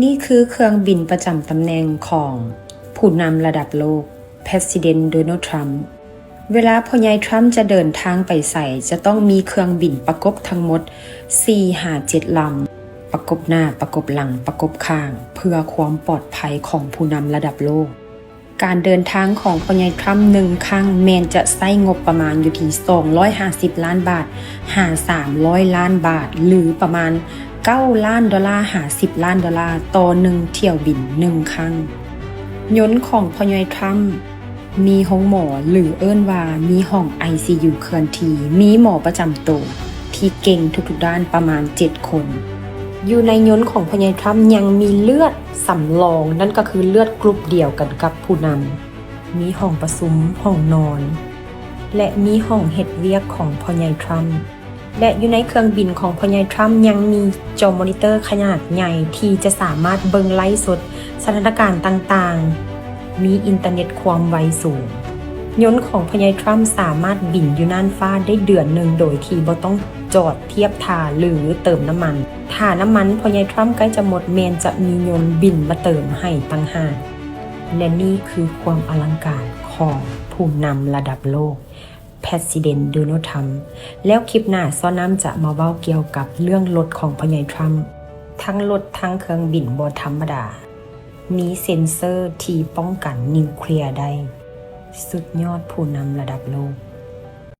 ນີ້ຄືເຄື່ອງບິນປະຈຳຕຳແໜ່ງຂອງຜູ້ນຳລະດັບໂລກ President Donald Trump. ເວລາພໍ່ໃຫຍ່ Trump ຈະເດີນທາງໄປໃສ ຈະຕ້ອງມີເຄື່ອງບິນປະກົບທັງໝົດສີ່ຫາເຈັດລຳ, ປະກົບໜ້າ, ປະກົບຫຼັງ, ປະກົບຂ້າງ, ເພື່ອຄວາມປອດໄພຂອງຜູ້ນຳລະດັບໂລກ. ການເດີນທາງຂອງພໍ່ໃຫຍ່ Trump ໜຶ່ງຄັ້ງແມ່ນຈະໃຊ້ງົບປະມານຢູ່ທີ່ສອງຮ້ອຍຫ້າສິບລ້ານບາດ ຫາສາມຮ້ອຍລ້ານບາດ ຫຼື ປະມານເກົ້າລ້ານໂດລາ ຫາສິບລ້ານໂດລາ ຕໍ່ໜຶ່ງຖ້ຽວບິນໜຶ່ງຄັ້ງ. ຍົນຂອງພໍ່ໃຫຍ່ Trump ມີໂຮງໝໍ ຫຼື ເອີ້ນວ່າມີຫ້ອງ ໄອຊີຢູ ເຄື່ອນທີ່, ມີໝໍປະຈຳໂຕທີ່ເກັ່ງທຸກໆດ້ານປະມານເຈັດຄົນ. ຢູ່ໃນຍົນຂອງພໍ່ໃຫຍ່ Trump ຍັງມີເລືອດສຳລອງ, ນັ້ນກໍຄືເລືອດກຣຸບດຽວກັນກັບຜູ້ນຳ, ມີຫ້ອງປະຊຸມ, ຫ້ອງນອນ ແລະ ມີຫ້ອງເຮັດວຽກຂອງພໍ່ໃຫຍ່ Trump. ແລະ ຢູ່ໃນເຄື່ອງບິນຂອງພໍ່ໃຫຍ່ Trump ຍັງມີຈໍມໍນິເຕີຂະໜາດໃຫຍ່ທີ່ຈະສາມາດເບິ່ງໄລຟ໌ສົດສະຖານະການຕ່າງໆ, ມີອິນເຕີເນັດຄວາມໄວສູງ. ຍົນຂອງພໍ່ໃຫຍ່ Trump ສາມາດບິນຢູ່ນ່ານຟ້າໄດ້ເດືອນໜຶ່ງໂດຍທີ່ບໍ່ຕ້ອງຈອດທຽບທ່າ ຫຼື ເຕີມນ້ຳມັນ. ຖ້ານ້ຳມັນພໍ່ໃຫຍ່ Trump ໃກ້ຈະໝົດ, ແມ່ນຈະມີຍົນບິນມາເຕີມໃຫ້ຕ່າງຫາກ. ແລະ ນີ້ຄືຄວາມອະລັງການຂອງຜູ້ນຳລະດັບໂລກ President Donald Trump. ແລ້ວຄລິບໜ້າ ຊາວນ້ຳຈະມາເວົ້າກ່ຽວກັບເລື່ອງລົດຂອງພໍ່ໃຫຍ່ Trump. ທັງລົດທັງເຄື່ອງບິນບໍ່ທຳມະດາ, ມີເຊັນເຊີທີ່ປ້ອງກັນນິວເຄລຍໄດ້. ສຸດຍອດຜູ້ນຳລະດັບໂລກ.